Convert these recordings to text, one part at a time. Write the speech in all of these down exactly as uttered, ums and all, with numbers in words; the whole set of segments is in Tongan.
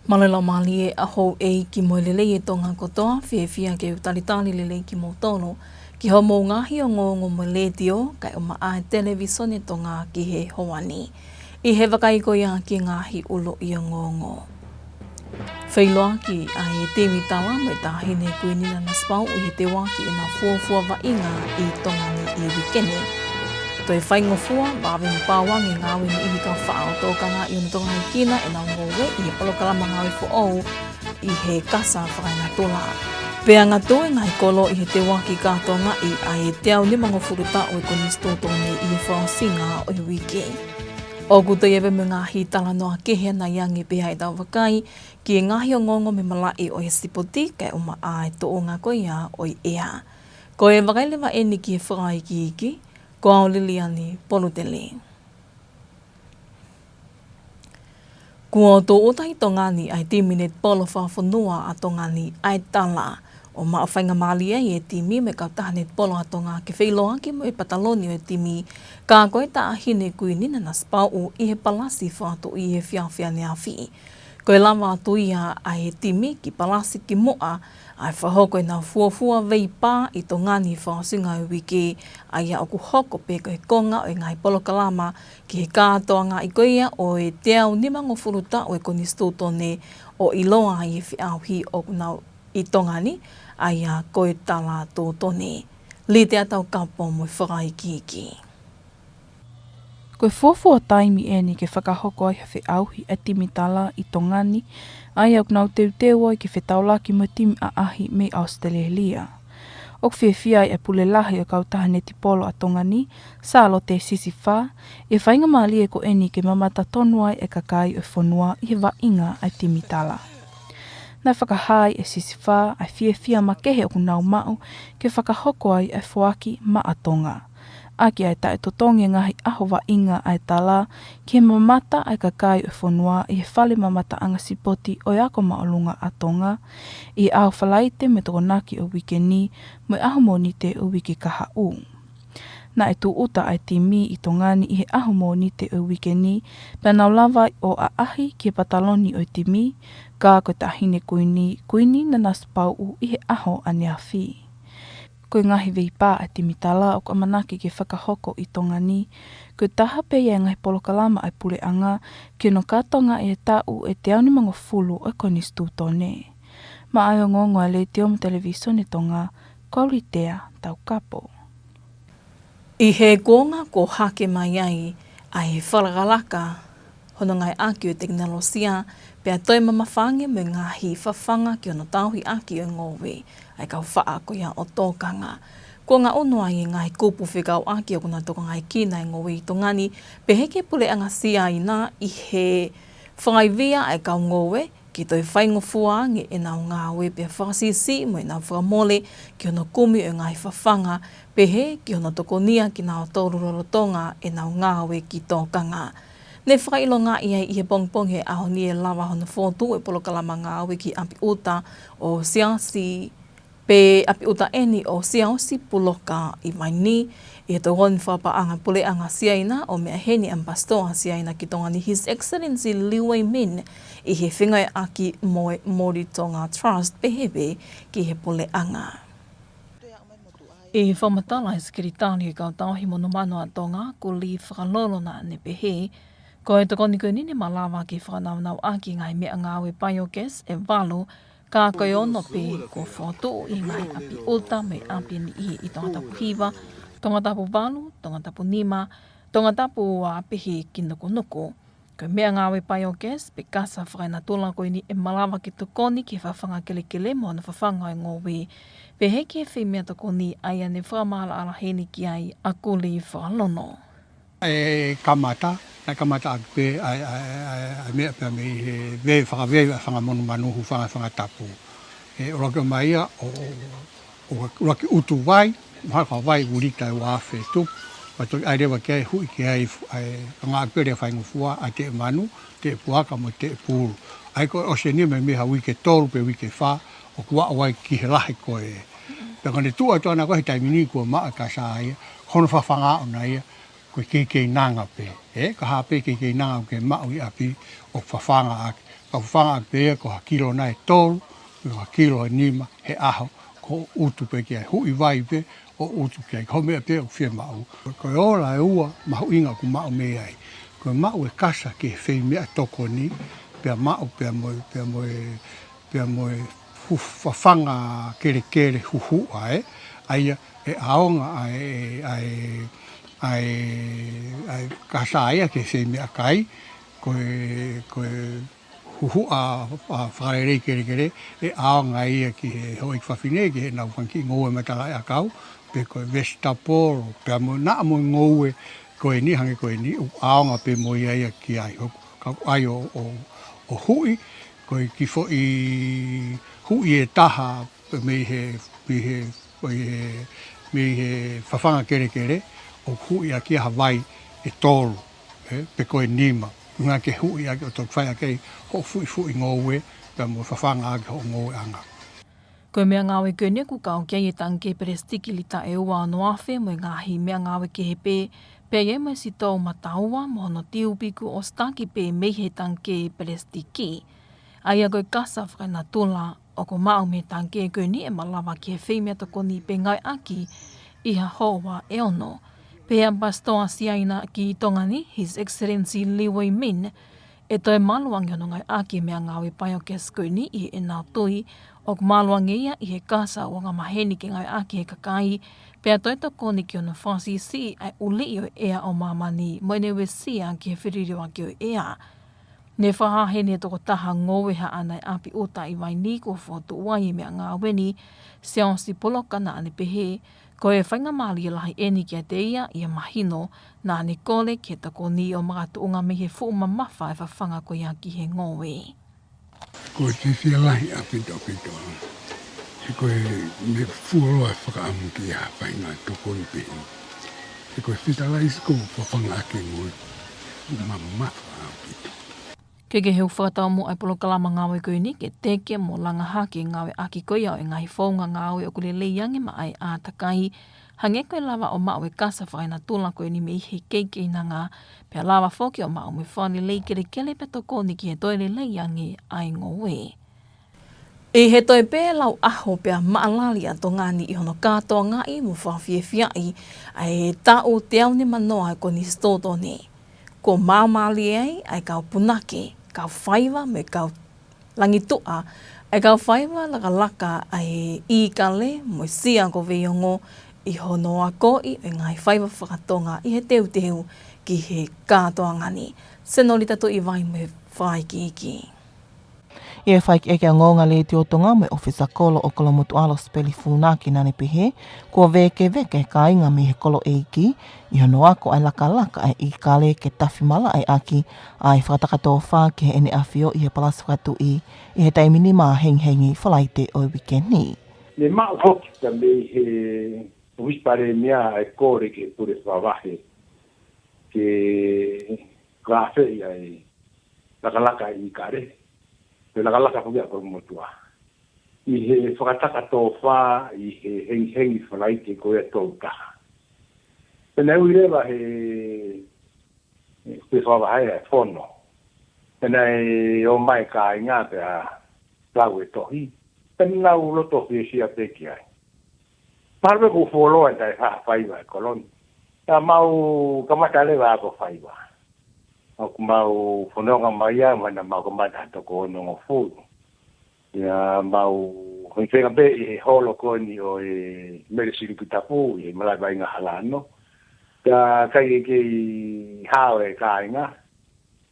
Mālō e laumālie ʻa houʻeiki mo e lelei ʻa Tonga kotoa, fiefia ke u talitali lelei kimoutolu ki hoʻomou ngaahi ongoongo mo e letiō, kae ʻumaʻā e televīsone Tonga ki he houa ni. ʻI he vakai ko ia ki he ngaahi ʻuluʻi ongoongo. Feʻiloaki ʻa e timi tala mo e Taʻahine Kuini Nanasipauʻu ʻi he teuaki ʻenau fuofua vaʻinga ʻi Tonga ni ʻi he uike ni. Toe faingofua, vave mo pau ange e ngāue ʻa e niʻihi kau faʻa ʻo tokanga ʻi hono tokangaekina ʻenau ngoue ʻi he polokalama ngāue foʻou ʻi he kasa fakaenatula. Pea ngatū e ngaahi kolo ʻi he teuaki kātoangaʻi ʻa e teau nimangofulu taʻu ʻo e Konisitūtone ʻi he fakaʻosinga ʻo e uike. ʻOku toe ʻi ai pē mo e ngaahi talanoa kehe ʻanai ange pē ʻetau vakai ki he ngaahi ongoongo mei he malaʻe ʻo e sipoti kae ʻumaʻā e tuʻunga ko ia ʻo e ʻea. Ko e vakai leva eni ki he fakaikiiki, ko au Liliani Polutele. Kuo tūʻuta ʻi Tonga ni ʻa e timi netipolo fakafonua ʻa Tonga ni ʻa e tala. ʻO maʻu faingamālie ai e timi mo e kautaha netipolo ʻa Tonga ke feʻiloaki mo e pataloni ʻo e timi, ka ko e Taʻahine Kuini Nanasipauʻu ʻi he palasi fakatuʻi he efiafi ʻaneafi. Ko e lava atu ia ʻa e timi ki palasi kimuʻa ʻa e fakahoko ʻenau fuofua veipā ʻi Tonga ni he fakaʻosinga ʻo e uike, ʻa ia ʻoku hoko pē ko e konga ʻo e ngaahi polokalama ki he kātoangaʻi ko ia ʻo e teau nimangofulu taʻu ʻo e Konisitūtone ʻo ʻiloa ʻi he feʻauhi ʻoku nau ʻi Tonga ni, ʻa ia ko e tala tōtone. Litea Taukapo mo e fakaikiiki. Ko e fuofua taimi eni ke fakahoko ai ha feʻauhi ʻa e timi tala ʻi Tonga ni, ʻa ia ʻoku nau teuteu ai ke fetaulaki mo e timi ʻaʻahi mei ʻAositelēlia. ʻOku fiefia ai e pule lahi ʻo e kautaha netipolo ʻa Tonga ni, Sālote Sisifā, ʻi he faingamālie ko eni ke mamata tonu ai e kakai ʻo e fonua ʻi he vaʻinga ʻa e timi tala. Naʻe fakahā ʻe Sisifā ʻa e fiefia makehe ʻoku nau maʻu ke fakahoko ai ʻa e foaki maʻa Tonga, ʻaki ʻa e taʻetotongi e ngaahi ʻaho vaʻinga ʻa e tala ki he mamata ʻa e kakai ʻo e fonua ʻi he fale mamataʻanga sipoti ʻo e ako māʻolunga ʻa Tonga, ʻi he ʻaho Falaite mo e Tokonaki ʻo e uike ni mo e ʻaho Mōnite ʻo e uike kahaʻu. Naʻe tūʻuta ʻa e timi ʻi Tonga ni ʻi he ʻaho Mōnite ʻo e uike ni, pea nau lava ai ʻo ʻaʻahi ki he pataloni ʻo e timi, ka ko e Taʻahine Kuini, Kuini Nanasipauʻu ʻi he ʻaho ʻaneafi. Ko e ngaahi veipā ʻa e timi tala ʻoku ʻamanaki ke fakahoko ʻi Tonga ni, ko e taha pē ia e ngaahi polokalama ʻa e puleʻanga ki hono kātoangaʻi e taʻu ʻe teau nimangofulu ʻo e Konisitūtone. Maʻa e ongoongo ʻa e Letiō mo e Televīsone Tonga, ko au Litea Taukapo. ʻI he kuonga kuo hake mai ai ʻa e fakalakalaka hono ngāueʻaki ʻo e tekinolosia, pea toe mamafa ange mo e ngaahi fafanga ki hono tauhi ʻaki ʻo e ngoue ʻa e kau faʻa ko ia ʻo tokanga. Kuo ngaʻunu ai e ngaahi kupu fekauʻaki ʻoku nau tokangaekina e ngoue ʻi Tonga ni, pehē ki he puleʻanga Siaina ʻi he fakaivia ʻa e kau ngoue ke toe faingofua ange ʻenau ngāue pea fakasiʻisiʻi mo ʻenau fakamole ki hono kumi ʻo e ngaahi fafanga, pehē ki hono tokonia kinautolu lolotonga ʻenau ngāue ki tokanga. Ne fakaʻilongaʻi ai ʻi he pongipongi ʻo e ʻaho ni e lava hono fokotuʻu e polokalama ngāue ki ʻapi ʻuta ʻo Siaosi, pe ʻapi ʻuta eni ʻo Siaosi Puloka ʻi Vainī, ʻi he tokoni fakapaʻanga puleʻanga Siaina ʻo Meʻa Heni Ambassador ʻa Siaina ki Tonga ni His Excellency Liu Wei-min, ʻi he fengāueʻaki mo e Moli Tonga Trust pehē pē ki he puleʻanga. ʻI he fakamatala ʻa e Sekelitali ʻo e Kau Tauhi Monumanu ʻa Tonga, ko Lee Fakalolo, naʻa ne pehē, ko e tokoni ko eni ne malava ke fakanaunauʻaki e ngaahi meʻangāue paiogas ʻe valu, ka ko e ono pē kuo fokotuʻu ʻi he ngaahi ʻapi ʻuta mo e ʻapi ʻe niʻihi ʻi Tongatapu hiva, Tongatapu valu, Tongatapu nima, Tongatapu ua pehē ki Nukunuku. Ko e meʻangāue paiogas pe kasa fakaenatula ko eni ʻe malava ke tokoni ki he fafanga kelekele mo hono fafanga ʻo e ngoue. Pehē ki he fai meʻatokoni ʻa ia ne fakamaʻalaʻala heni ki ai ʻa Lee Fakalolo. ʻE kamata, naʻe kamata ʻaki pē ʻa e, ʻa e, ʻa e, ʻa e meʻa pea mei he veve, fakaveve ʻa e fanga monumanu, hūfanga he fanga tapu. ʻE, ʻuluaki ʻomai ia ʻo, ʻo, ʻo, ʻuluaki ʻutu vai, mahalo ko e vai ʻe ua lita ʻe ua afe tupu, pea toki ʻai leva ki ai, huʻi ki ai, ʻa e, ʻa e ngaahi pele faingofua, ʻa e teʻe manu, teʻe puaka mo e teʻe pulu. ʻA ia ko e ʻosi eni mei, mei he uike tolu pe uike fā, ʻoku aʻu ai ki he lahi ko ē. Pea ka ne tuʻu atu ʻana ko ē he taimi ni kuo maʻu e kasa ia, ko hono fafanga ʻona ia, ko e keikeinanga pē. ʻE, ka hā pē keikeinanga ʻoku ke maʻu ʻi ʻapi ʻoku fafanga ʻaki. Ka fanga pē ia ko ha kilo nai tolu, ko ha kilo ʻe nima he ʻaho, ko e ʻutu pē ki ai, huʻi vai pē ʻo ʻutu ki ai, ko e meʻa pē ʻoku fiemaʻu. Ko e ola ʻe ua mahuʻinga ʻoku maʻu mei ai. Ko e maʻu e kasa ki he feimeʻatokoni, pea maʻu, pea mo e, pea mo e, pea mo e fu-, fafanga kelekele huhuʻa, ē. ʻA ia ʻe ʻaonga ʻa e, ʻa e, ʻa e, ʻa e kasa ia ki he feimeʻakai, ko e, ko e huhuʻa, ʻa, fakalelei kelekele, ʻe ʻaonga ia ki he houʻeiki fafine, ki heʻenau fanga kiʻi ngoue matalaʻiʻakau, pe ko e vegetable, pea mo, naʻa mo e ngoue ko eni, hangē ko eni, ʻoku ʻaonga pē mo ia ia ki ai, ʻoku, ka ʻoku ʻai ʻo, ʻo, ʻo huʻi, ko e kiʻi foʻi huʻi ʻe taha, mei he, mei he, mei he, mei he fafanga kelekele, ʻoku huʻi ʻaki ia ha vai ʻe tolu, ē, pe ko e nima. Ngā ke huʻi ʻaki ʻo toki fai ʻaki ai hoʻo fuʻifuʻi ngoue, pea mo fafanga ʻaki hoʻo ngoueʻanga. Ko e meʻangāue ko eni ʻoku kau ki ai e tangikē pelesitiki lita ʻe ua ono afe mo e ngaahi meʻangāue kehe pē, pea ʻi ai mo e sitoa mataua mo hono tiupi kuo ʻosi taki pē mei he tangikē pelesitiki. ʻA ia ko e kasa fakanatula ʻoku maʻu mei he tangikē ko eni ʻe malava ki he feimeʻatokoni pe ngāueʻaki ʻi ha houa ʻe ono. Pea ʻa e ʻAmipasitoa Siaina ki Tonga ni, His Excellency Lee Wei Min, ʻe toe malu ange hono ngāueʻaki e meʻangāue paiokiasi ko eni ʻi heʻenau tui ʻoku malu ange ia ʻi he kasa ʻoku angamaheni ke ngāueʻaki ʻe he kakai, pea toe tokoni ki hono fakasiʻisiʻi ʻa e ʻuliʻi ʻo e ʻea ʻo māmani mo ʻene uesia ki he feliliuaki ʻo e ʻea. Ne fakahā heni ʻe he tokotaha ngoue haʻana ʻi ʻapi ʻuta ʻi Vainī kuo fokotuʻu ai e meʻangāue ni, Siaosi Puloka, naʻa ne pehē, ko e faingamālie lahi eni kiate ia ʻi he mahino naʻa ne kole ki he tokoni ʻo makatuʻunga mei he fuʻu mamafa e fafanga ko ia ki he ngoue. Ko e fiefia lahi ʻaupito ʻaupito. He ko e meʻa fuoloa e fakaʻamu ke ʻi ai ha faʻahinga tokoni pehē. He ko e fetalaisi ko e fafanga ʻaki e ngoue, fuʻu mamafa ʻaupito. Kehekehe, ʻoku fakataumuʻa e polokalama ngāue ko eni ke teke mo langa hake e ngāueʻaki ko ia ʻo e ngaahi founga ngāue ʻoku lelei ange maʻa e ʻātakai, hangē ko e lava ʻo maʻu e kasa fakanatula ko eni mei he kei keinanga, pea lava foki ʻo maʻu mo e fakalelei kelekele pea tokoni ki he toe lelei ange ʻa e ngoue. ʻI he toe pē lau ʻaho pea maʻalali ʻa Tonga ni ʻi hono kātoangaʻi mo fakafiefiaʻi ʻa e taʻu teau nimanoa ʻo e Konisitūtone. Kuo māmālie ai ʻa e kau punake, kau faiva mo e kau langituʻa, ʻa e kau faiva lakalaka ʻa e ʻīkale mo e sia ko Veiongo ʻi hono akoʻi ʻo e ngaahi faiva fakatonga ʻi he teuteu ki he kātoanga ni. Senolita Tuʻivai mo e fakaikiiki. ʻI he fakaikiiki ʻa e Ongoongo Letiō Tonga mo e ʻōfisa kolo ʻo Kolomotuʻa, Losipeli Funaki, naʻa ne pehē, kuo vēkeveke e kāinga mei he kolo ʻeiki ʻi hono ako ʻa e lakalaka ʻa e ʻīkale ke tafi malaʻe ʻaki ʻa e Fakataka Tōfā ki Heʻene ʻAfio ʻi he Palasi Fakatuʻi ʻi he taimi nima hengihengi Falaite ʻo e uike ni. Ne maʻu foki mei he ʻŌfisi Palēmia ʻa e kole ki he pule fakavahe ke fakafeʻi ʻa e lakalaka ʻa e ʻīkale, pe lakalaka foki ʻa Kolomotuʻa, ʻi he Fakataka Tōfā ʻi he hengihengi Falaite ko ia tolu taha. Pea naʻe ui leva he, he pule fakavahe ʻa e fono. Pea naʻe ō mai e kāinga pea lau e tohi. Pea nau loto fiefia pē ki ai. Mahalo pē kuo fuoloa e taʻu ʻe fā faiva ʻa e kolo ni. Ka mau kamata leva ako faiva. ʻOku mau fononga mai ia, mahalo naʻa mau kamata ha toko onongofulu. Pea mau hifenga pē ʻi he holo ko eni ʻo e Mele Silipi Tapu ʻi he malaʻe vaʻinga Halano. Pea ʻikai ke kei hao e kāinga.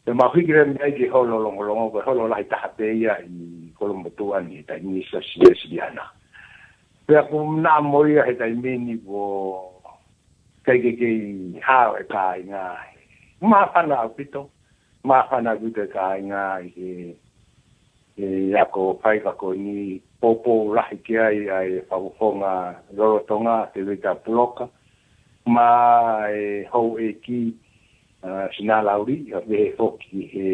Pea mau hiki leva mei ai ki he holo longolongo, ko e holo lahi taha pē ia ʻi Kolomotuʻa ni he taimi ni, Siasi Uēsiliana. Pea ʻoku naʻa mo ia he taimi ni kuo ʻikai ke kei hao e kāinga. Māfana ʻaupito, māfana ʻaupito e kāinga ʻi he, he ako faiva ko eni, poupou lahi ki ai ʻa e fakafofonga lolotonga, Tēvita Puloka, mo e houʻeiki, ʻa, Sina Lauli, ʻa, pehē foki he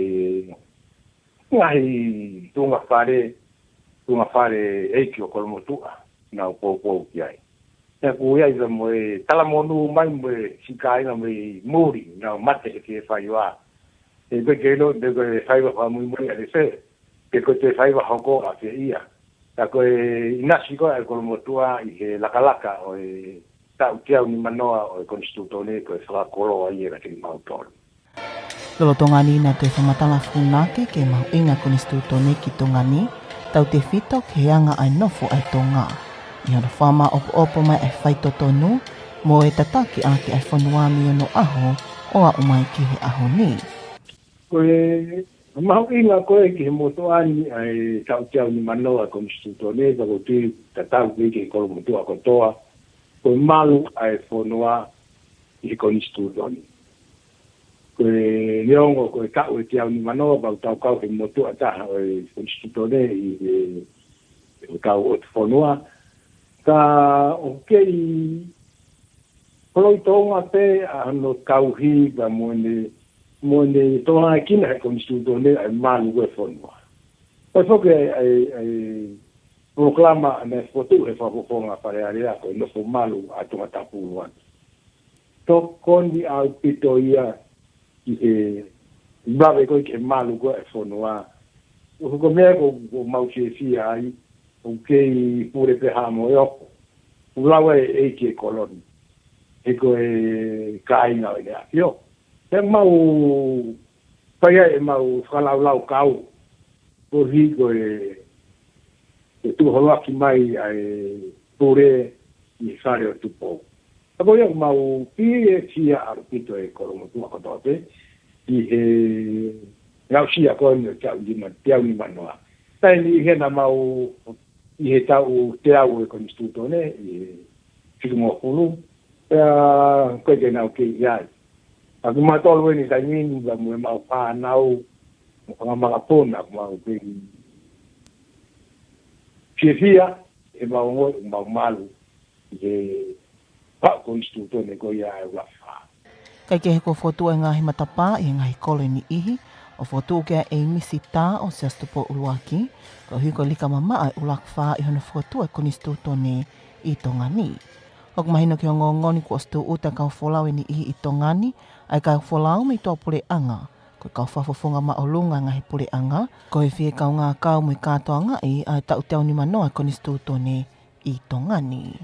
ngaahi tuʻunga fale, tuʻunga fale ʻeiki ʻo Kolomotuʻa, nau poupou ki ai. Pea ʻoku ʻi ai pē mo e talamonū mai mo e siʻi kāinga mei muli, nau mate he fie faiva. ʻE pe ke lo, pe ko e faiva fakamuimui ʻa e fē. He ko e toe faiva hoko ʻa pē ia. Ka ko e ʻinasi ko ē ʻa e kolomotuʻa ʻi he lakalaka ʻo e taʻu teau nimanoa ʻo e Konisitūtone ko e fakakoloa ia kiate kimautolu. Lolotonga ni naʻe toe fakamatala ʻa Funake ki he mahuʻinga ʻa e Konisitūtone ki Tonga ni, tautefito ki he anga ʻa e nofo ʻa e Tonga. ʻI hono fakamaʻopoʻopo mai ʻa e faitotonu mo e tataki ʻaki ʻa e fonua mei onoʻaho ʻo aʻu mai ki he ʻaho ni. Ko e mahuʻinga ko ē ki he motuʻa ni ʻa e taʻu teau nimanoa ʻa e Konisitūtone, ka ʻoku ou tui tatau pē ki he kolomotuʻa kotoa, ko e malu ʻa e fonua ʻi he Konisitūtone. Ko e neongo ko e taʻu ʻe teau nimanoa, pea ʻoku tau kau he motuʻa taha ʻo e Konisitūtone ʻi he, he kau ʻotu fonua. Ka ʻoku kei holoi Tonga pē ʻa hono tauhi pea mo ʻene, mo ʻene tokanga ʻaki ʻe he Konisitūtone ʻa e malu ʻo e fonua. ʻOku foki ʻa e, ʻa e, ʻa e polokalama naʻe fokotuʻu he Fakafofonga Fale Alea ko e Nofo Malu ʻa Tongatapu ʻUluaki. Tokoni ʻaupito ia ki he lave ko ē ki he malu ko ē ʻa e fonua. ʻOku ko e meʻa ko, ʻoku mau fiefia ai, ʻoku kei pule pē ha mo e oko. ʻOku lau ʻe he ʻEiki e kolo ni. He ko e kāinga ʻo ʻEne ʻAfio. He mau fai ai ʻemau fakalaulauloto. Koeʻuhi ko e, ko e tuʻu holoaki mai ʻa e pule ʻi he Fale ʻo Tupou. Ka ko ia ʻoku mau fiefia ʻaupito ʻe kolomotuʻa kotoa pē, ʻi he aʻusia ko eni ʻo e taʻu nima, teau nimanoa. Taimi ʻi heʻena mau ʻi he taʻu teau ʻo e Konisitūtone, ʻi he fitungofulu, pea ko e ke nau kei ʻi ai. Ka ko kimautolu eni taimi ni pea mo ʻemau fānau, mo e fanga makapuna, ʻoku mau kei fiefia, ʻemau ongoʻi, ʻemau malu, ʻi he paʻu Konisitūtone ko ia ʻa e ʻUluaki Fā. Kae kehe kuo fokotuʻu e ngaahi matapā ʻi he ngaahi kolo ʻe niʻihi, ʻo fokotuʻu ki ai e misitā ʻo Siaosi Tupou ʻUluaki, koeʻuhi ko e lika mamaʻo ʻa e ʻUluaki Fā ʻi hono fokotuʻu e Konisitūtone ʻi Tonga ni. ʻOku mahino ki he ongoongo ni kuo ʻosi tūʻuta e kau folau ʻe niʻihi ʻi Tonga ni, ʻa e kau folau mei tuʻapuleʻanga, ko e kau fakafofonga māʻolunga ʻo e ngaahi puleʻanga, ko e fie kaungā kau mo e kātoangaʻi ʻa e taʻu teau nimanoa ʻo e Konisitūtone ʻi Tonga ni.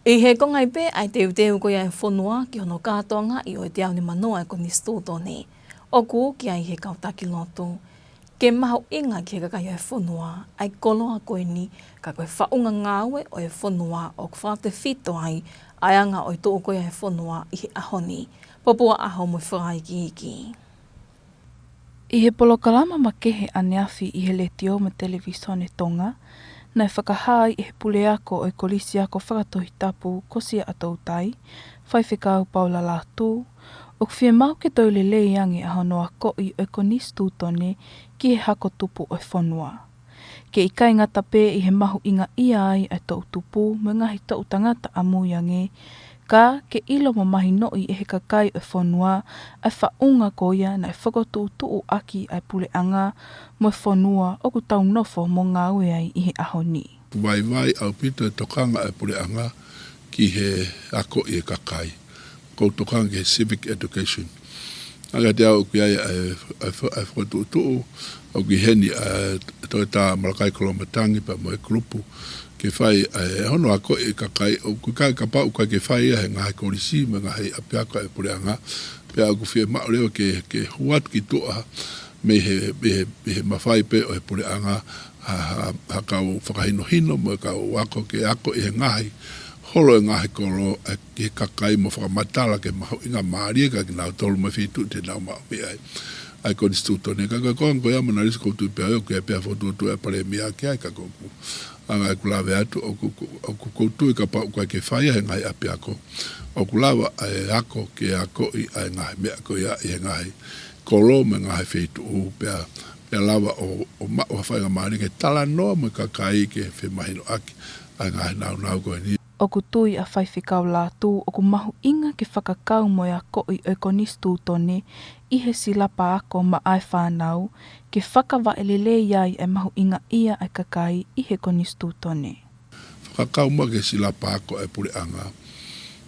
ʻI he konga ai pē ʻa e teuteu ko ia ʻa e fonua ki hono kātoangaʻi ʻo e teau nimanoa ʻo e Konisitūtone, ʻoku uki ai ʻe he kau taki lotu ke mahuʻinga ki he kakai ʻo e fonua ʻa e koloa ko eni, ka ko e faʻunga ngāue ʻo e fonua ʻoku fakatefito ai ʻa e anga ʻo e tuʻu ko ia ʻa e fonua ʻi he ʻaho ni. Popua ʻAho mo e fakaikiiki. ʻI he polokalama makehe ʻaneafi ʻi he Letiō mo e Televīsone Tonga, naʻe fakahā ai ʻe he Puleako ʻo e Kolisi Ako Fakatohitapu ko Siaʻatoutai, Faifekau Paula Lātū, ʻoku fiemaʻu ke toe lelei ange ʻa hono akoʻi ʻo e Konisitūtone ki he hako tupu ʻo e fonua. Ke ʻikai ngata pē ʻi he mahuʻingaʻia ai ʻa e toʻu tupu mo e ngaahi toʻu tangata ʻamui ange, ka ke ʻilo mo mahinoʻi ʻe he kakai ʻo e fonua ʻa e faʻunga ko ia naʻe fokotuʻutuʻu ʻaki ʻa e puleʻanga mo e fonua ʻoku tau nofo mo ngāue ai ʻi he ʻaho ni. Vaivai ʻaupito e tokanga ʻa e puleʻanga ki he akoʻi e kakai. ʻOku tokanga ki he civic education. ʻA ia kiate au ʻoku ʻi ai ʻa e, ʻa e fo-, ʻa e fokotuʻutuʻu, ʻoku ʻi heni ʻa e Toketā Malakai Koloamatangi pea mo e kulupu ke fai ʻa e hono akoʻi e kakai, ʻoku ʻikai, kapau ʻoku ʻikai ke fai ia he ngaahi kolisi mo e ngaahi ʻapiako ʻa e puleʻanga, pea ʻoku fiemaʻu leva ke, ke hū atu ki tuʻa mei he, mei he, mei he mafai pē ʻo e puleʻanga, ha, ha, ha kau fakahinohino mo e kau ako ke ako ʻi he ngaahi holo ʻo e ngaahi kolo ʻa e ki he kakai mo fakamatala ki he mahuʻinga mālie kiate kinautolu mo e feituʻu te nau maʻu mei ai ʻa e Konisitūtone. Ka ko e konga ko ia mo e analysis ʻoku ou tui pē au ʻoku ʻi ai pē ha fokotuʻutuʻu ʻa e Palēmia ki ai, ka ko ʻeku anga ʻeku lave atu ʻoku, ʻoku, ʻoku ou tui kapau ʻoku ʻikai ke fai ia he ngaahi ʻapiako, ʻoku lava ʻa e ako ke akoʻi ʻa e ngaahi meʻa ko ia ʻi he ngaahi kolo mo e ngaahi feituʻu pea, pea lava ʻo, ʻo maʻu ha faingamālie ke talanoa mo e kakai ke femahinoʻaki ʻa e ngaahi nāunau ko eni. ʻOku tui ʻa Faifekau Lātū ʻoku mahuʻinga ke fakakau mo e akoʻi ʻo e Konisitūtone ʻi he silapa ako maʻa e fānau ke fakavaʻe lelei ai e mahuʻingaʻia ʻa e kakai ʻi he Konisitūtone. Fakakau mai ki he silapa ako ʻa e puleʻanga.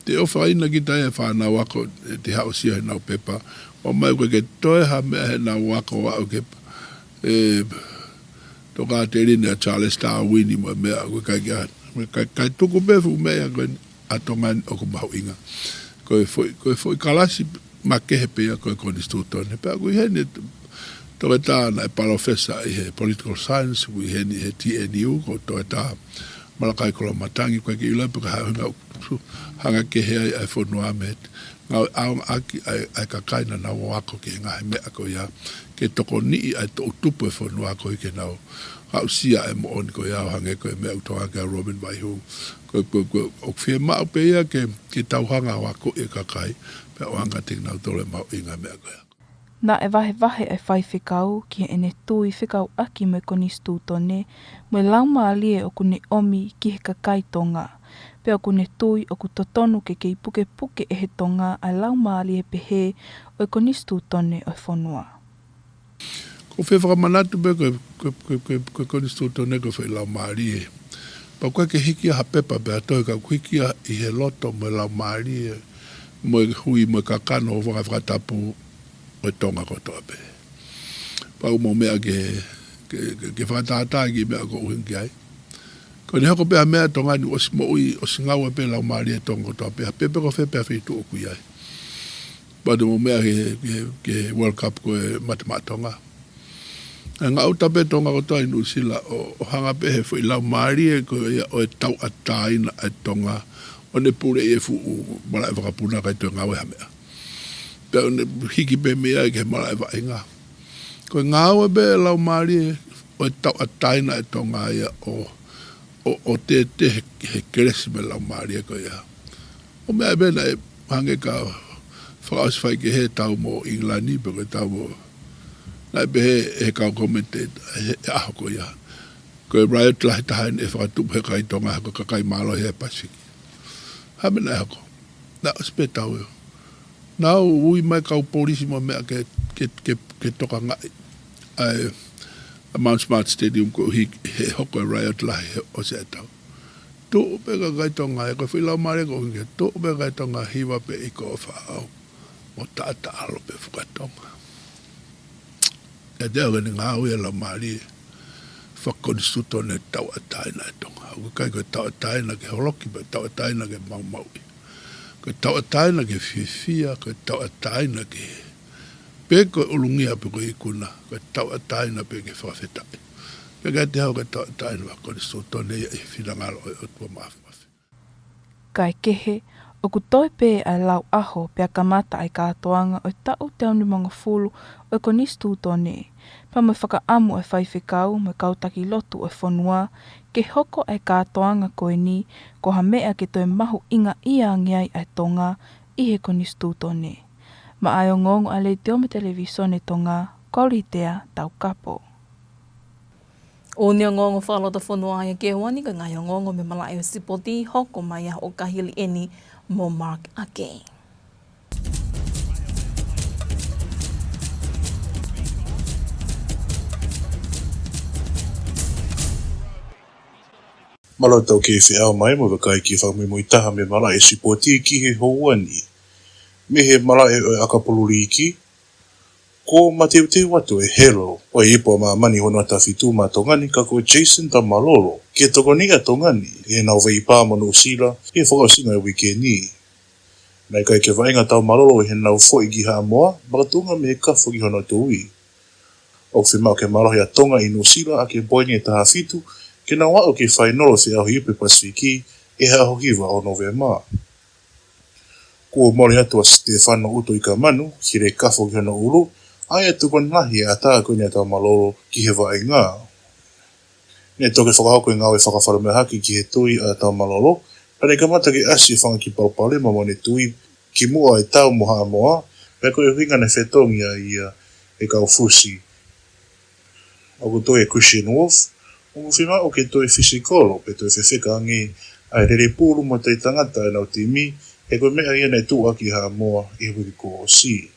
Te ʻofaʻia kita ʻe he fānau ako, ʻe te haʻu ʻo sio heʻenau pepa, ʻomai ʻoku ʻikai ke toe ha meʻa heʻenau ako ʻo aʻu ke, ʻe, tokāteline ʻa Charles Darwin mo e meʻa, ʻoku ʻikai ke ʻi ai. Kae, kae tuku pē fuʻu meʻa ia ko ē ʻa Tonga ni ʻoku mahuʻinga. Ko e foʻi, ko e foʻi kalasi makehe pē ia ko e konisitūtone. Pea ʻoku ʻi heni Toketā naʻe palōfesa ʻi he political science, ʻoku ʻi heni he T N U, ko Toketā Malakai Koloamatangi, ʻoku ʻikai ke ʻilo pe ko e hā e ʻuhinga ʻoku hanga kehe ai ʻa e fonua mei he ngāue ʻaonga ʻaki ʻa e, ʻa e kakai naʻa nau ako ki he ngaahi meʻa ko ia, ke tokoniʻi ʻa e toʻutupu e fonua ko ia ke nau aʻusia e moʻoni ko ia ʻo hangē ko e meʻa ʻoku tokanga ki ai ʻa Robin Vaihū. Ko, ko, ko, ʻoku fiemaʻu pē ia ke, ke tau hanga ʻo akoʻi e kakai, pea ʻoange kiate kinautolu e mahuʻinga e meʻa ko ia. Naʻe vahevahe ʻa e faifekau ki heʻene tui fekauʻaki mo e konisitūtone, mo e laumālie ʻoku ne ʻomi ki he kakai Tonga. Pea ʻoku ne tui ʻoku totonu ke kei pukepuke ʻe he Tonga ʻa e laumālie pehē ʻo e konisitūtone ʻo e fonua. ʻOku ou fie fakamanatu pē ko e, ko e, ko e, ko e, ko e konisitūtone ko e foʻi laumālie. Pea ʻoku ʻikai ke hiki ia ha pepa pea toe, ka ʻoku hiki ia ʻi he loto mo e laumālie, mo e hui, mo e kakano ʻo e fanga fakatapu ʻo e Tonga kotoa pē. Pea ʻoku mou meʻa ke, ke, ke, ke fakatātā ki he meʻa ʻoku ou ʻuhinga ki ai. Ko ʻene hoko pē ʻa e meʻa ʻa Tonga ni ʻosi moʻui, ʻosi ngaue pē laumālie ʻa Tonga kotoa pē, ha pepe ko fē pē ʻa e feituʻu ʻoku ʻi ai. Pea te mou meʻa ki he, ki he, ki he World Cup ko e Mate Maʻa Tonga. ʻE ngaʻuta pē Tonga kotoa ʻi Nuʻusila ʻo, ʻo hanga pē he foʻi laumālie ko ia ʻo e tauʻatāina ʻa e Tonga, ʻo ne puleʻi e fuʻu malaʻe vakapuna kae toe ngaue ha meʻa. Pea ʻo ne hiki pē mei ai ki he malaʻe vaʻinga. Ko e ngaue pē laumālie ʻo e tauʻatāina ʻa e Tonga ia ʻo, ʻo, ʻo tētē he, he kelesi mo e laumālie ko ia. ʻO meʻa pē naʻe hangē ka fakaʻosi faikehe tau mo ʻIngilani pe ko e tau mo, naʻe pehē ʻe he kau commentator he ʻaho ko ia, ko e riot lahi taha eni ʻe fakatupu he kakai Tonga, ko e kakai mālohi he Pasifiki. Hā e meʻa naʻe hoko? Naʻe ʻosi pē tau ē. Naʻa nau ui mai kau polisi mo e meʻa ke, ke, ke, ke tokangaʻi ʻa e, ʻa Mount Smart Stadium koeʻuhi he hoko e riot lahi he ʻosi e tau. Tuʻu pē kakai Tonga, ʻe ko e foʻi laumālie ko ē, tuʻu pē kakai Tonga, hiva pē ʻi ko faʻao mo taʻataʻalo pē fuka Tonga. ʻE te au ke ne ngāue e laumālie fakakonisitūtone tauʻatāina ʻa e Tonga. ʻOku ʻikai ko e tauʻatāina ke holoki, pe tauʻatāina ke maumauʻi. Ko e tauʻatāina ke fiefia, ko e tauʻatāina ke, pe ko e ʻulungia pe ko e ikuna, ko e tauʻatāina pē ke fakafetaʻi. Pea ʻikai te hau ko e tauʻatāina fakakonisitūtone ia ʻi he finangalo ʻo e ʻOtua Māfimafi. Kae kehe, ʻoku toe pē ʻa e lau ʻaho pea kamata ʻa e kātoanga ʻo e taʻu teau nimangofulu ʻo e konisitūtone, pea mo e fakaʻamu ʻa e faifekau mo e kau taki lotu ʻo e fonua ke hoko ʻa e kātoanga ko eni ko ha meʻa ke toe mahuʻingaʻia ange ai ʻa e Tonga ʻi he konisitūtone. Maʻa e ongoongo ʻa e Letiō mo e Televīsone Tonga, ko Litea Taukapo. ʻOku ne ongoongo fakalotofonua ia ki he ʻaho ni, ka ko e ngaahi ongoongo mei he malaʻe ʻo e sipoti ʻe hoko mai ʻi he ʻaho Kahili eni mo Mark Ake. Mālō e tau kei feʻao mai mo e vakai ki he fakamuimui taha mei he malaʻe ʻo e sipoti ki he houa ni. Mei he malaʻe ʻo e ʻakapulu liiki, kuo mateuteu atu e helo ʻo e Ipu ʻa Māmani hono ʻatafitu maʻa Tonga ni, ka ko Jason Taumalolo, ke tokoniʻi ʻa Tonga ni ʻi heʻenau veipa mo Nuʻusila ʻi he fakaʻosinga ʻo e uike ni. Naʻe ʻikai ke vaʻinga ʻa Taumalolo ʻi heʻenau foʻi ki Haʻamoa, makatuʻunga mei he kafo ki hono tui. ʻOku fiemaʻu ke mālohi ʻa Tonga ʻi Nuʻusila ʻaki e poini ʻe taha fitu, ke nau aʻu ki he fainolo ʻo e feʻauhi Ipu Pasifiki ʻi he ʻaho hiva ʻo Nōvema. Kuo mole atu ʻa Stefano ʻUtoʻi Kamanu, hili e kafo ki hono ʻulu, ʻa ia ʻoku tokoni lahi e ʻatā ko eni ʻa Taumalolo ki he vaʻinga. Ne toki fakahoko e ngāue fakafalemahaki ki he tui ʻa Taumalolo, pea ne kamata ke ʻasi e fanga kiʻi palopalema mo ʻene tui kimuʻa e tau mo Haʻamoa, pea ko e ʻuhinga naʻe fetongi ai ia ʻe he kau Fusi. ʻOku tui ʻe Christian Wolf, ʻoku fiemaʻu ke toe fisikolo pe toe fefeka ange ʻa e lele pulu mo e tauhi tangata ʻenau timi, he ko e meʻa ia naʻe tuʻuaki ʻe Haʻamoa ʻi he uike kuo ʻosi.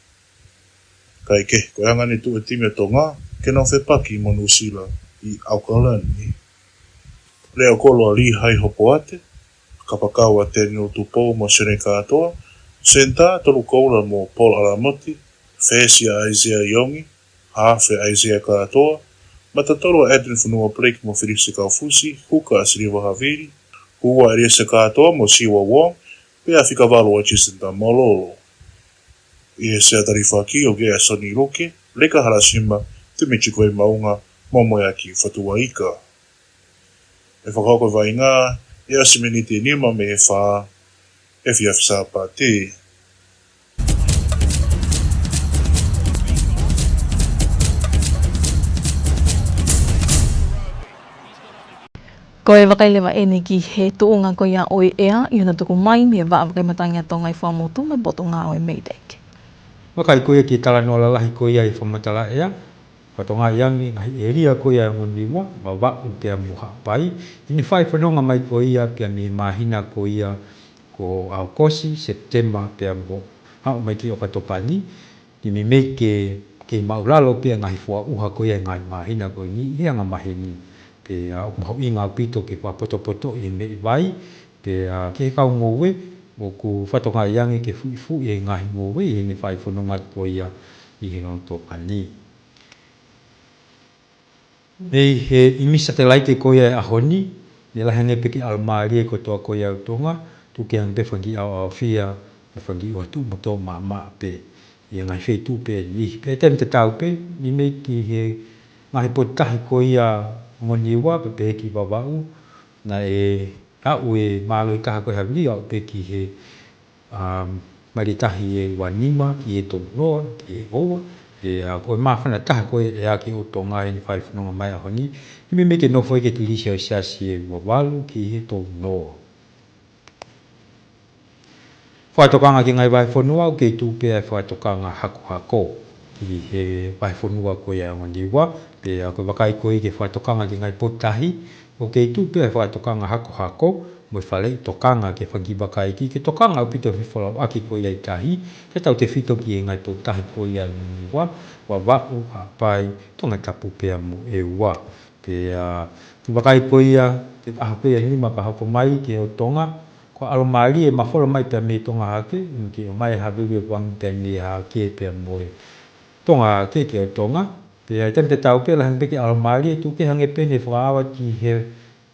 Kae kehe, ko e anga eni e tuʻu e timi ʻa Tonga ke nau fepaki mo Nuʻusila ʻi ʻAokalani. Leʻo kolo ʻa Lihai Hopoate, kapakau ʻa Taniela Tupou mo Sione Katoa, senitā Tolu Koula mo Paul Alamoti, fesi ʻa ʻAisea ʻIongi, haafe ʻa ʻAisea Katoa, Matatolu ʻa Edwin Fonua Blake mo Felix Kaufusi, Huka ʻa Siliva Havili, Hua ʻa ʻEliesa Kātoa mo Siua Wong, pea Fika Valu ʻa Jacinta Maulolo. ʻI he sea talifaki ʻoku ʻi ai ʻa Soni Luke, Leka Halasima, Timi Tikuvai Maunga, mo Moeaki Fatuaika. ʻE fakahoko e vaʻinga ʻi he ʻasi miniti ʻe nima mei he fā, efiafi Sāpate. Ko e vakai leva eni ki he tuʻunga ko ia ʻo e ʻea ʻi hono tuku mai mei he Vaʻa Vakai Matangi ʻa Tonga ʻi Fuaʻamotu mo e Potungāue MEIDECC. Vakai ko ia ki he talanoa lalahi ko ia ʻi he fakamatala ʻea, fakatokangaʻi ange ngaahi ʻēlia ko ia ʻo e ongo Niua, Vavaʻu pea mo Haʻapai, ʻi heʻene fai fononga mai ko ia pea mei he māhina ko ia ko ʻAokosi, Sepitema pea mo aʻu mai ki ʻOkatopa ni, ʻi he meimei ke, ke māʻulalo pē ʻa e ngaahi foʻi ʻuha ko ia ʻi he ngaahi māhina ko eni ʻi he anga maheni. Pea ʻoku mahuʻinga ʻaupito ke fakapotopotoʻi e meʻi vai, pea ki he kau ngoue, ʻoku fakatokangaʻi ange ke fuʻifuʻi e ngaahi ngoue ʻi heʻene fai fononga ko ia ʻi he ongo Tonga ni. Mei he ʻīmisi satelaite ko ia ʻo e ʻaho ni, ʻe lahi ange pē ke ʻalomālie kotoa ko ia ʻo Tonga, tuku kehe ange pē fanga kiʻi ʻaoʻaofia, mo e fanga kiʻi ʻuha tuʻu mo tō maʻamaʻa pē, ʻi he ngaahi feituʻu pē ʻe niʻihi. Pea taimi tatau pē, meimei ki he ngaahi potutahi ko ia ʻo e ongo Niua, pea pehē ki Vavaʻu, naʻe aʻu e mālohi taha ko ē havili, aʻu pē ki he, um, mali tahi ʻe ua nima ki he tolu noa, ki he houa, ʻe, uh, ko e māfana taha ko ē ʻa e ʻea ki he ʻotu ngaahi ʻi heʻene fai fononga mai ʻaho ni, ʻi he meimei ke nofo ai ki he tigilī selesiasi ʻe ua valu ki he tolu noa. Fakatokanga ki he ngaahi vahefonua, ʻoku kei tuʻu pē ʻa e fakatokanga hakohako ʻi he vahefonua ko ia ʻo e ongo Niua, pea ko e vakai ko ia ki he fakatokanga ki he ngaahi potutahi, ʻoku kei tuʻu pē ʻa e fakatokanga hakohako, mo e faleʻi tokanga ki he fanga kiʻi vakai ki he tokanga ʻaupito he fefolauʻaki ko ia ʻi tahi, ke tautefito ki he ngaahi potutahi ko ia ʻo e ongo Niua, Vavaʻu, Haʻapai, Tongatapu pea mo ʻEua. Pea, uh, ko e vakai ko ia, ki he ʻaho ko ia ʻe nima ka hoko mai ki he ʻotu ngaahi, ko e ʻalomālie ʻe mafola mai pea mei Tonga Hahake, ʻi he ʻomai e havili ʻo e vānanga pea mei Hahake pea mo e Tonga Hahake ki he ʻotu ngaahi. Pea ʻi he taimi tatau pē, lahi ange pē ke ʻalomālie, tuku kehe ange pē ʻene fakaava ki he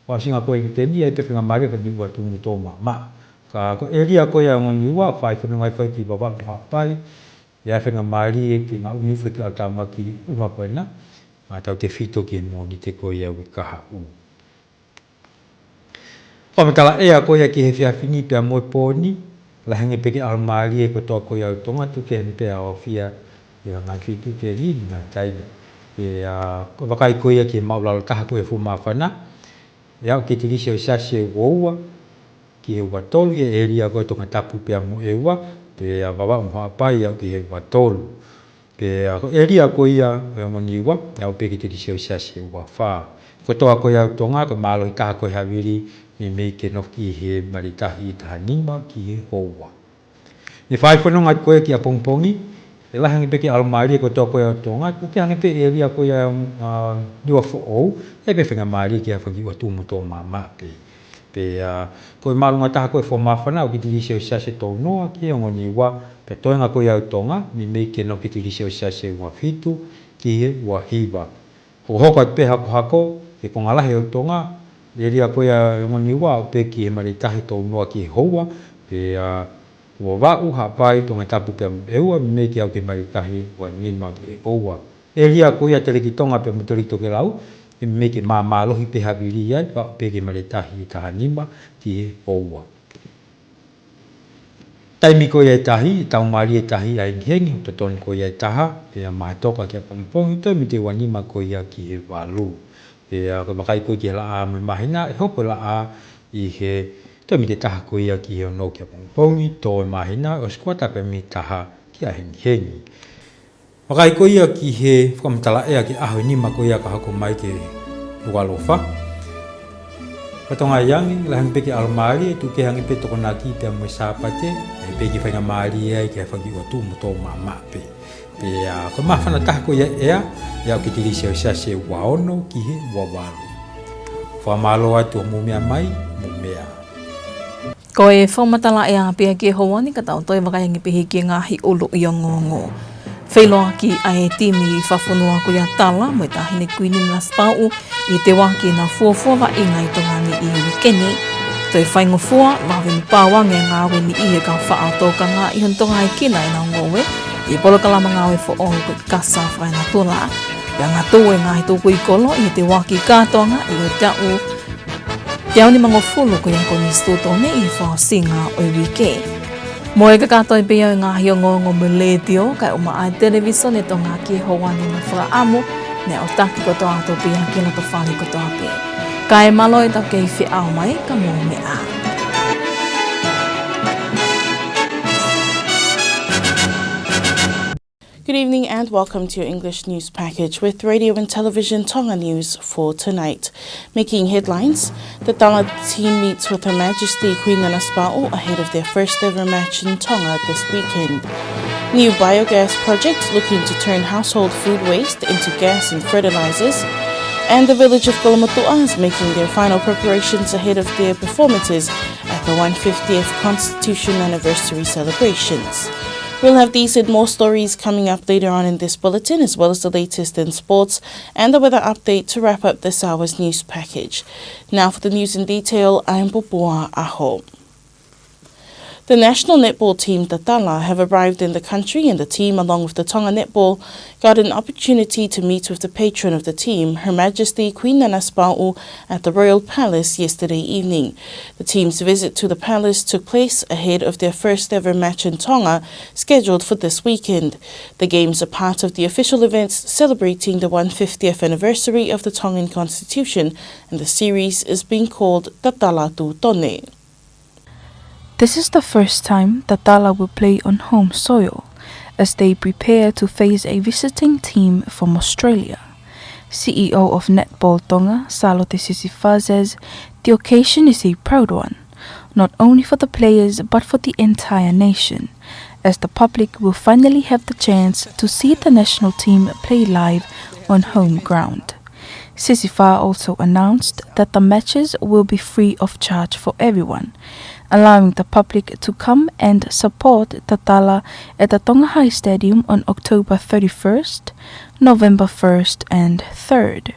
fakaʻosinga ko ia ʻo e teni, ʻi ai pē faingamālie ke ʻi ai e ʻuha tuʻu mo tō maʻamaʻa. Ka ko e ʻēlia ko ia ʻo e ongo Niua, fai fononga ai foki ki Vavaʻu mo Haʻapai, ʻi ai e faingamālie ke ngaʻunu foki ʻa e tāmaki ʻuha ko ena, ʻo tautefito ki he Mōnite ko ia ʻo e kahaʻu. Fakamatala ʻea ko ia ki he efiafi ni pea mo e pō ni, lahi ange pē ke ʻalomālie kotoa ko ia ʻo Tonga, tuku kehe ange pē ʻaoʻaofia ʻi he ngaahi feituʻu pē ʻe niʻihi ʻi he ngaahi taimi. Pea, uh, ko e vakai ko ia ki he māʻulalo taha ko ia e fuʻu māfana, ʻe aʻu ki he tigilī selesiasi ʻe ua ua ki he ua tolu, ki he ʻēlia ko ia ʻo Tongatapu pea mo ʻEua, pea Vavaʻu mo Haʻapai ʻe aʻu ki he ua tolu. Pea ko e ʻēlia ko ia ʻo e ongo Niua, ʻe aʻu pē ki he tigilī selesiasi ʻe ua fā. Kotoa ko ia ʻo Tonga, ko e mālohi taha ko ē havili, meimei ke nofo ki he mali tahi ʻe taha nima ki he houa. ʻI heʻene fai fononga ko ia ki ʻapongipongi, ʻe lahi ange pē ke ʻalomālie kotoa ko ia ʻo Tonga, tuku kehe ange pē ʻēlia ko ia ʻo, uh, Niuafoʻou, ʻe ai pē faingamālie ki ha fanga kiʻi ʻuha tuʻu mo tō maʻamaʻa pē. Pea, uh, ko e māʻolunga taha ko ē e fuʻu māfana, ʻoku ʻi he tigilī selesiasi ʻe tolu noa ki he ongo Niua, pea toenga ko ia ʻo Tonga, meimei ke nofo ki he tigilī selesiasi ʻe ua fitu ki he ua hiva. Hokohoko atu pē hakohako ki he konga lahi ʻo Tonga, ʻēlia ko ia ʻo e ongo Niua, aʻu pē ki he mali tahi ʻe tolu noa ki he houa, pea, uh, Vavaʻu, Haʻapai, Tongatapu pea mo ʻEua, meimei ke aʻu ki he mali tahi ʻe ua nima ki he houa. ʻĒlia ko ia ʻo Teleki Tonga pea mo Teleki Tokelau, ʻe meimei ke māmālohi pē havili ai, pea aʻu pē ki he mali tahi ʻe taha nima ki he houa. Taimi ko ia ʻo e tahi, ʻe tau mālie e tahi ʻa hengihengi, ʻo totonu ko ia ʻe taha, pea mahetoka ki ʻapongipongi, toe mita ua nima ko ia ki he valu. Pea ko e vakai ko ia ki he laʻā mo e māhina, ʻe hopo e laʻā ʻi he toe mita taha ko ia ki he ono ki ʻapongipongi, tō e māhina, ʻosi kuata pē mita taha ki ʻahengihengi. Vakai ko ia ki he fakamatala ʻea ki he ʻaho ʻe nima ko ia ka hoko mai ki he Nukuʻalofa. Fakatokangaʻi ange, lahi ange pē ke ʻalomālie, tuku kehe ange pē Tokonaki pea mo e Sāpate, ʻe pē ke faingamālie ai ki ha fanga kiʻi ʻuha tuʻu mo tō maʻamaʻa pē. Pea, ko e māfana taha ko ia ʻo e ʻea, ʻe aʻu ki he tigilī selesiasi ʻe ua ono ki he ua valu. Fakamālō atu hoʻomou meʻa mai, mou meʻa. Ko e fakamatala ʻea pē ia ki he houa ni, ka tau toe vakai ange pē ki he ngaahi ʻuluʻi ongoongo. Feʻiloaki ʻa e timi fakafonua ko ia Tala mo e Taʻahine Kuini Nanasipauʻu ʻi he teuaki ʻenau fuofua vaʻinga ʻi Tonga ni ʻi he uike ni. Toe faingofua, vave mo pau ange e ngāue ni ʻi he kau faʻa tokanga ʻi hono tokangaʻekina ʻenau ngoue ʻi he polokalama ngāue foʻou ko e Kasa Fakaenatula. Pea angatonu e ngaahi tukui kolo ʻi he teuaki kātoanga ʻi he taʻu teau nimangofulu ko ia e Konisitūtone ʻi he fakaʻosinga ʻo e uike. Mo e kakato pē ia e ngaahi ongoongo mei he letiō, kae ʻumaʻā e Televīsone Tonga ki he houa ni, mo e fakaʻamu, ne ʻo taki kotoa atu pē ia ki loto fale kotoa pē. Kae mālō e tau kei feʻao mai, ka mou meʻa. Good evening and welcome to your English news package with Radio and Television Tonga News for tonight. Making headlines, the Tala team meets with Her Majesty Queen Nanasipauʻu ahead of their first ever match in Tonga this weekend. New biogas project looking to turn household food waste into gas and fertilizers. And the village of Kolomotuʻa is making their final preparations ahead of their performances at the one fiftieth Constitution Anniversary celebrations. We'll have these and more stories coming up later on in this bulletin, as well as the latest in sports and the weather update to wrap up this hour's news package. Now for the news in detail, I'm Popua Aho. The national netball team, the Tala, have arrived in the country, and the team, along with the Tonga Netball, got an opportunity to meet with the patron of the team, Her Majesty Queen Nanasipauʻu, at the Royal Palace yesterday evening. The team's visit to the palace took place ahead of their first ever match in Tonga, scheduled for this weekend. The games are part of the official events celebrating the one fiftieth anniversary of the Tongan Constitution, and the series is being called the Tala Tūtone. This is the first time the Tala will play on home soil as they prepare to face a visiting team from Australia. C E O of Netball Tonga, Salote Sisifa, says the occasion is a proud one, not only for the players but for the entire nation, as the public will finally have the chance to see the national team play live on home ground. Sisifa also announced that the matches will be free of charge for everyone, allowing the public to come and support the Tala at the Tonga High Stadium on October thirty-first, November first and third.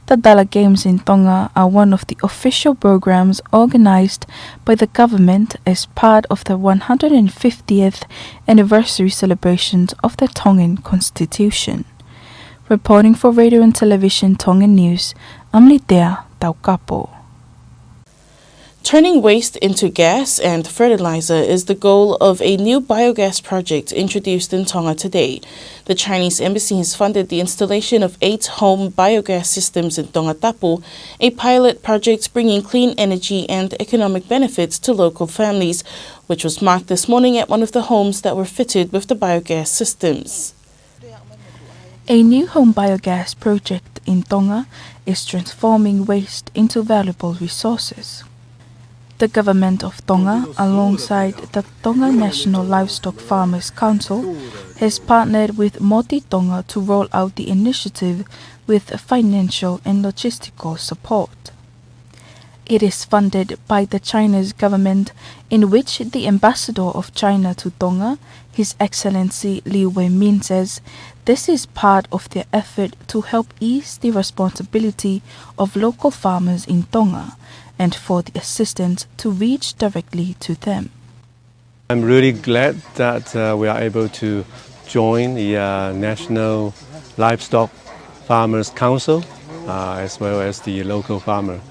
The Tala Games in Tonga are one of the official programs organized by the government as part of the one hundred fiftieth anniversary celebrations of the Tongan Constitution. Reporting for Radio and Television Tonga News, I'm Litea Taukapo. Turning waste into gas and fertilizer is the goal of a new biogas project introduced in Tonga today. The Chinese embassy has funded the installation of eight home biogas systems in Tongatapu, a pilot project bringing clean energy and economic benefits to local families, which was marked this morning at one of the homes that were fitted with the biogas systems. A new home biogas project in Tonga is transforming waste into valuable resources. The government of Tonga, alongside the Tonga National Livestock Farmers Council, has partnered with Moti Tonga to roll out the initiative with financial and logistical support. It is funded by the China's government, in which the ambassador of China to Tonga, His Excellency Liu Weimin, says this is part of their effort to help ease the responsibility of local farmers in Tonga and for the assistance to reach directly to them. I'm really glad that, uh, we are able to join the, uh, National Livestock Farmers Council, uh, as well as the local farmer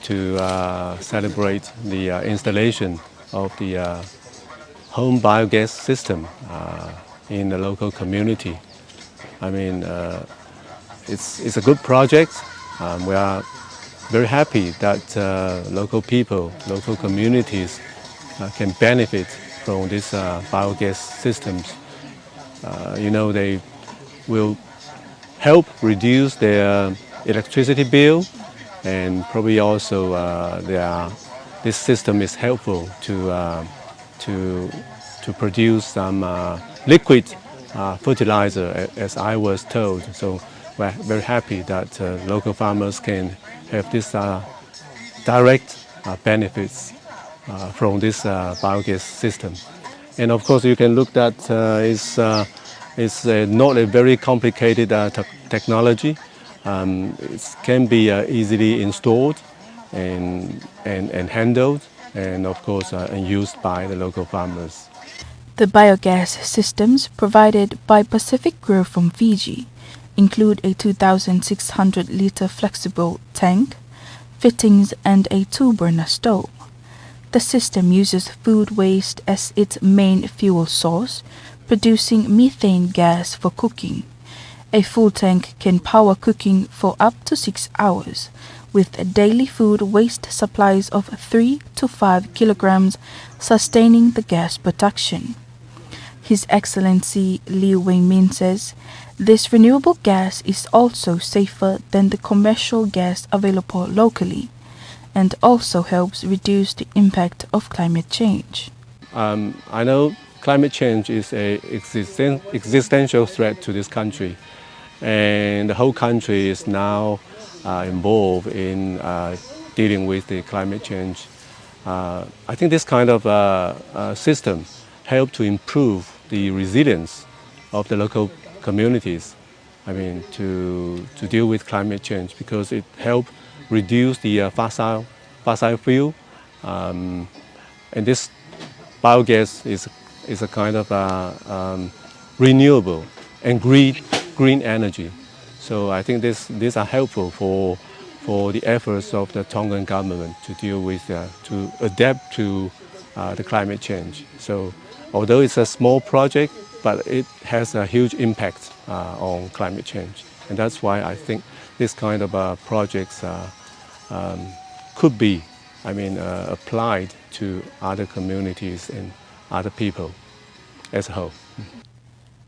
to, uh, celebrate the, uh, installation of the, uh, home biogas system, uh, in the local community. I mean, uh, it's, it's a good project. Um, we are very happy that, uh, local people, local communities, uh, can benefit from these, uh, biogas systems. Uh, you know, they will help reduce their electricity bill, and probably also, uh, their, this system is helpful to, uh, to, to produce some, uh, liquid, uh, fertilizer, a-, as I was told. So we're very happy that, uh, local farmers can have this, uh, direct, uh, benefits, uh, from this, uh, biogas system. And of course, you can look that, uh, is, uh, It's uh, not a very complicated uh, te- technology. Um, it can be uh, easily installed and, and, and handled and, of course, uh, and used by the local farmers. The biogas systems provided by Pacific Growth from Fiji include a two thousand six hundred liter flexible tank, fittings, and a two burner stove. The system uses food waste as its main fuel source, producing methane gas for cooking. A full tank can power cooking for up to six hours, with daily food waste supplies of three to five kilograms sustaining the gas production. His Excellency Liu Weng-min says this renewable gas is also safer than the commercial gas available locally and also helps reduce the impact of climate change. Um, I know climate change is a existen- existential threat to this country, and the whole country is now uh, involved in uh, dealing with the climate change. Uh, I think this kind of uh, uh, system help to improve the resilience of the local communities. I mean, to, to deal with climate change because it help reduce the uh, fossil, fossil fuel. Um, and this biogas is, is a kind of uh, um, renewable and green, green energy. So I think this, these are helpful for, for the efforts of the Tongan government to deal with, uh, to adapt to uh, the climate change. So although it's a small project, but it has a huge impact uh, on climate change. And that's why I think this kind of uh, projects uh, um, could be, I mean, uh, applied to other communities and other people as a whole.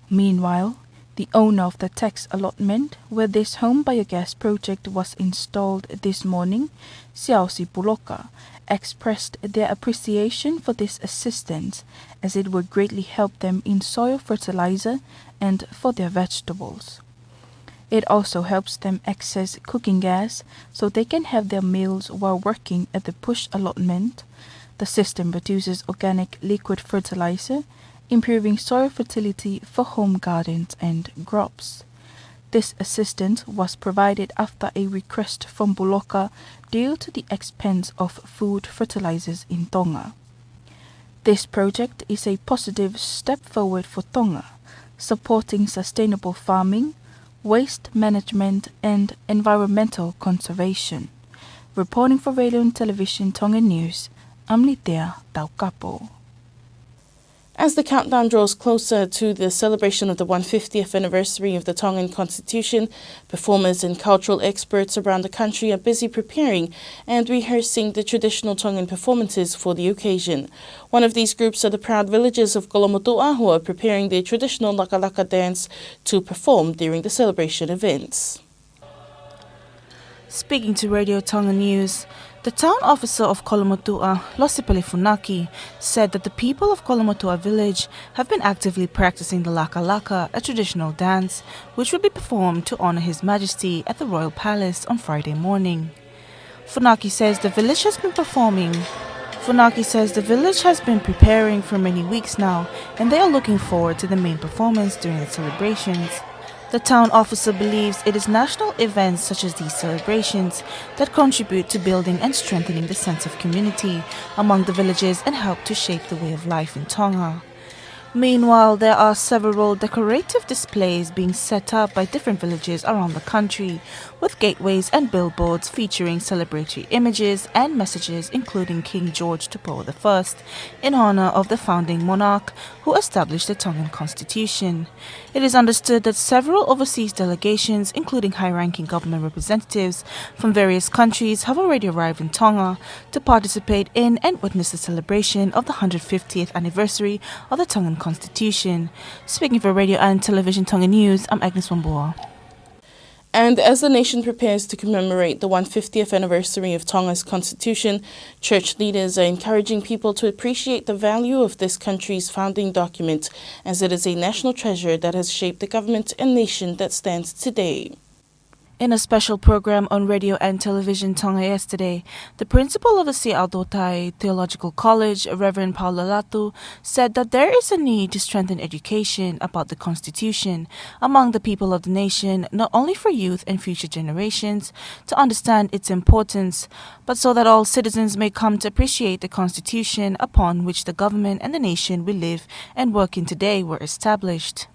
Meanwhile, the owner of the tax allotment where this home biogas project was installed this morning, Siaosi Puloka, expressed their appreciation for this assistance as it will greatly help them in soil fertilizer and for their vegetables. It also helps them access cooking gas so they can have their meals while working at the bush allotment. The system produces organic liquid fertilizer, improving soil fertility for home gardens and crops. This assistance was provided after a request from Puloka due to the expense of food fertilizers in Tonga. This project is a positive step forward for Tonga, supporting sustainable farming, waste management and environmental conservation. Reporting for Radio and Television Tonga News, I'm Litea Taukapo. As the countdown draws closer to the celebration of the one fiftieth anniversary of the Tongan Constitution, performers and cultural experts around the country are busy preparing and rehearsing the traditional Tongan performances for the occasion. One of these groups are the Proud Villagers of Kolomotuʻa, who are preparing their traditional lakalaka dance to perform during the celebration events. Speaking to Radio Tonga News, the town officer of Kolomotuʻa, Losipeli Funaki, said that the people of Kolomotuʻa village have been actively practicing the lakalaka, a traditional dance, which will be performed to honor His Majesty at the Royal Palace on Friday morning. Funaki says the village has been performing. Funaki says the village has been preparing for many weeks now, and they are looking forward to the main performance during the celebrations. The town officer believes it is national events such as these celebrations that contribute to building and strengthening the sense of community among the villagers and help to shape the way of life in Tonga. Meanwhile, there are several decorative displays being set up by different villages around the country, with gateways and billboards featuring celebratory images and messages, including King George Tupou the First, in honor of the founding monarch who established the Tongan Constitution. It is understood that several overseas delegations, including high-ranking government representatives from various countries, have already arrived in Tonga to participate in and witness the celebration of the hundred fiftieth anniversary of the Tongan Constitution. Speaking for Radio and Television Tonga News, I'm Agnes Wambua. And as the nation prepares to commemorate the one fiftieth anniversary of Tonga's Constitution, church leaders are encouraging people to appreciate the value of this country's founding document, as it is a national treasure that has shaped the government and nation that stands today. In a special program on Radio and Television Tonga yesterday, the principal of the Siaʻatoutai Theological College, Reverend Paula Latu, said that there is a need to strengthen education about the Constitution among the people of the nation, not only for youth and future generations to understand its importance, but so that all citizens may come to appreciate the Constitution upon which the government and the nation we live and work in today were established.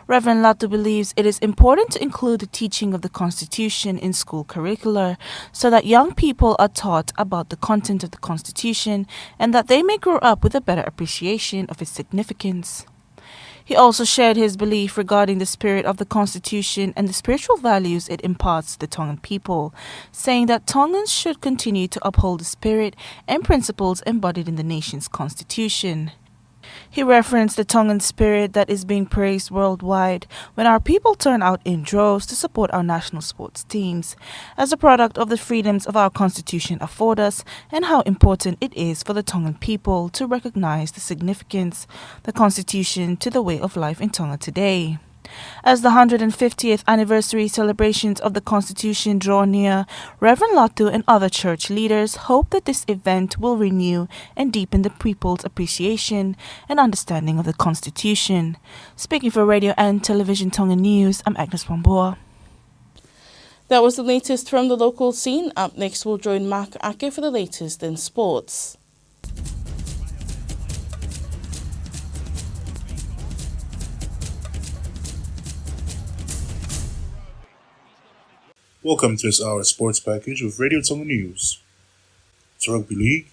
Reverend Latu believes it is important to include the teaching of the Constitution in school curricula so that young people are taught about the content of the Constitution and that they may grow up with a better appreciation of its significance. He also shared his belief regarding the spirit of the Constitution and the spiritual values it imparts to the Tongan people, saying that Tongans should continue to uphold the spirit and principles embodied in the nation's Constitution. He referenced the Tongan spirit that is being praised worldwide when our people turn out in droves to support our national sports teams, as a product of the freedoms of our Constitution afford us, and how important it is for the Tongan people to recognize the significance of the Constitution to the way of life in Tonga today. As the hundred and fiftieth anniversary celebrations of the Constitution draw near, Reverend Latu and other church leaders hope that this event will renew and deepen the people's appreciation and understanding of the Constitution. Speaking for Radio and Television Tonga News, I'm Agnes Wambua. That was the latest from the local scene. Up next, we'll join Mark Ake for the latest in sports. Welcome to this hour's sports package with Radio Tonga News. To rugby league,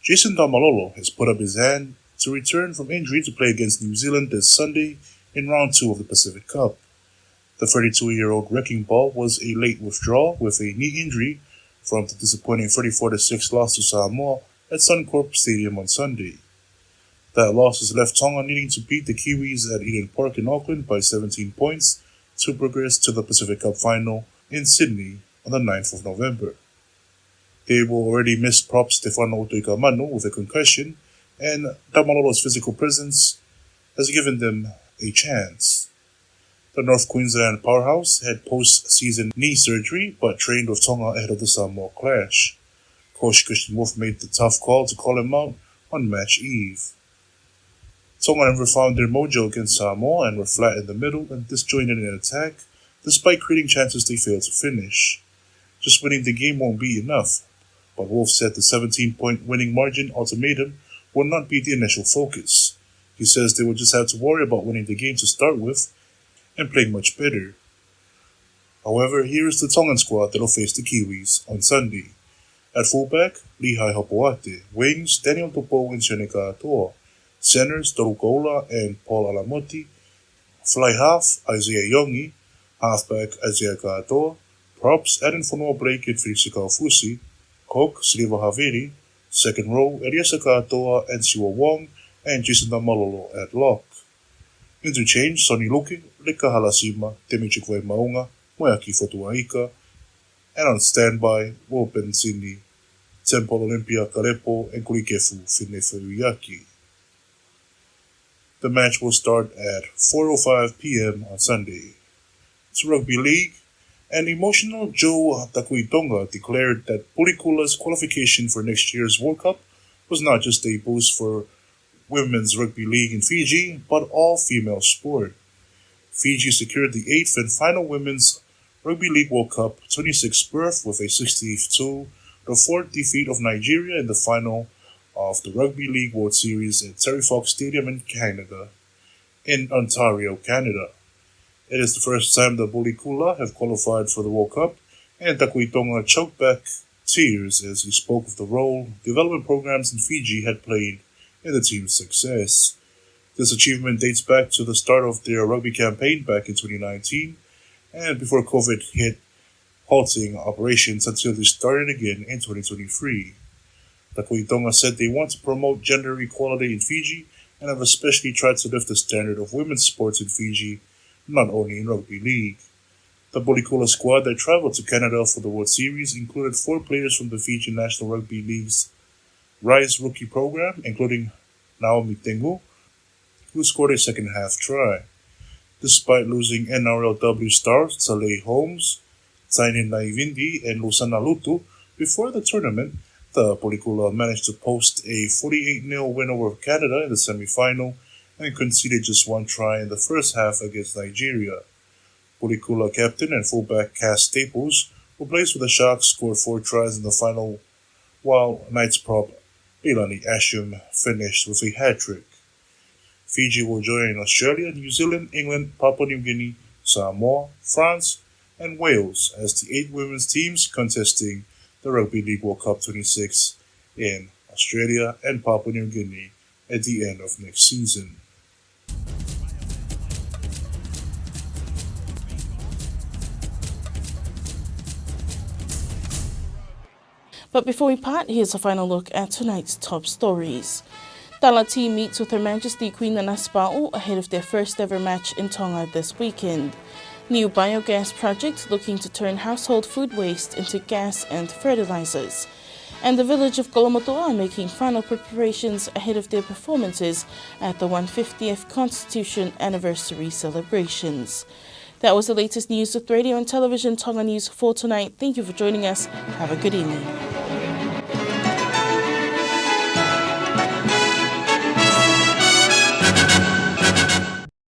Jason Taumalolo has put up his hand to return from injury to play against New Zealand this Sunday in round two of the Pacific Cup. The thirty-two-year-old Wrecking Ball was a late withdrawal with a knee injury from the disappointing thirty-four to six loss to Samoa at Suncorp Stadium on Sunday. That loss has left Tonga needing to beat the Kiwis at Eden Park in Auckland by seventeen points to progress to the Pacific Cup final in Sydney on the ninth of November. They will already miss prop Stefano Utoikamanu with a concussion, and Taumalolo's physical presence has given them a chance. The North Queensland powerhouse had post-season knee surgery but trained with Tonga ahead of the Samoa clash. Coach Christian Wolf made the tough call to call him out on match eve. Tonga never found their mojo against Samoa and were flat in the middle and disjointed in attack, despite creating chances they failed to finish. Just winning the game won't be enough, but Wolf said the seventeen-point winning margin ultimatum will not be the initial focus. He says they will just have to worry about winning the game to start with and playing much better. However, here is the Tongan squad that'll face the Kiwis on Sunday. At fullback, Lihai Hopoate. Wings, Daniel Tupou and Sione Katoa. Centers, Toru Koula and Paul Alamoti. Fly half, Isaiah Iongi. Halfback, Isaiah Katoa. Props, Addin Fonua Blake and Felix Kaufusi. Hook, Siliva Havili. Second row, Eliesa Katoa and Siua Wong and Jason Taumalolo at lock. Interchange, Sonny Luke, Leka Halasima, Temi Chukwuemauga, Moeaki Fotuaika, and on standby, Will Bensini, Temple Olympia Kalepo, and Kulikefu Finefeuiaki. The match will start at four oh five p.m. on Sunday. To rugby league, an emotional Joe Takui Tonga declared that Pulikula's qualification for next year's World Cup was not just a boost for women's rugby league in Fiji, but all female sport. Fiji secured the eighth and final women's Rugby League World Cup twenty-six berth with a sixty-two to four defeat of Nigeria in the final of the Rugby League World Series at Terry Fox Stadium in Canada, in Ontario, Canada. It is the first time that Pulikula have qualified for the World Cup, and Takui Tonga choked back tears as he spoke of the role, development programs in Fiji had played in the team's success. This achievement dates back to the start of their rugby campaign back in twenty nineteen, and before COVID hit, halting operations until they started again in twenty twenty-three. Takui Tonga said they want to promote gender equality in Fiji and have especially tried to lift the standard of women's sports in Fiji, not only in rugby league. The Pulikula squad that traveled to Canada for the World Series included four players from the Fiji National Rugby League's Rise Rookie Program, including Naomi Tengu, who scored a second half try. Despite losing N R L W star Salei Holmes, Tainenai Vindi and Lusana Lutu. Before the tournament, the Polikula managed to post a forty-eight nil win over Canada in the semi-final and conceded just one try in the first half against Nigeria. Polikula captain and fullback Cass Staples, who plays for the Sharks, scored four tries in the final, while Knights prop Leilani Asham finished with a hat-trick. Fiji will join Australia, New Zealand, England, Papua New Guinea, Samoa, France, and Wales as the eight women's teams contesting the Rugby League World Cup twenty-six in Australia and Papua New Guinea at the end of next season. But before we part, here's a final look at tonight's top stories. Talatī meets with Her Majesty Queen Nanasipauʻu ahead of their first ever match in Tonga this weekend. New biogas project looking to turn household food waste into gas and fertilizers. And the village of Kolomotuʻa making final preparations ahead of their performances at the one fiftieth Constitution Anniversary celebrations. That was the latest news with Radio and Television Tonga News for tonight. Thank you for joining us. Have a good evening.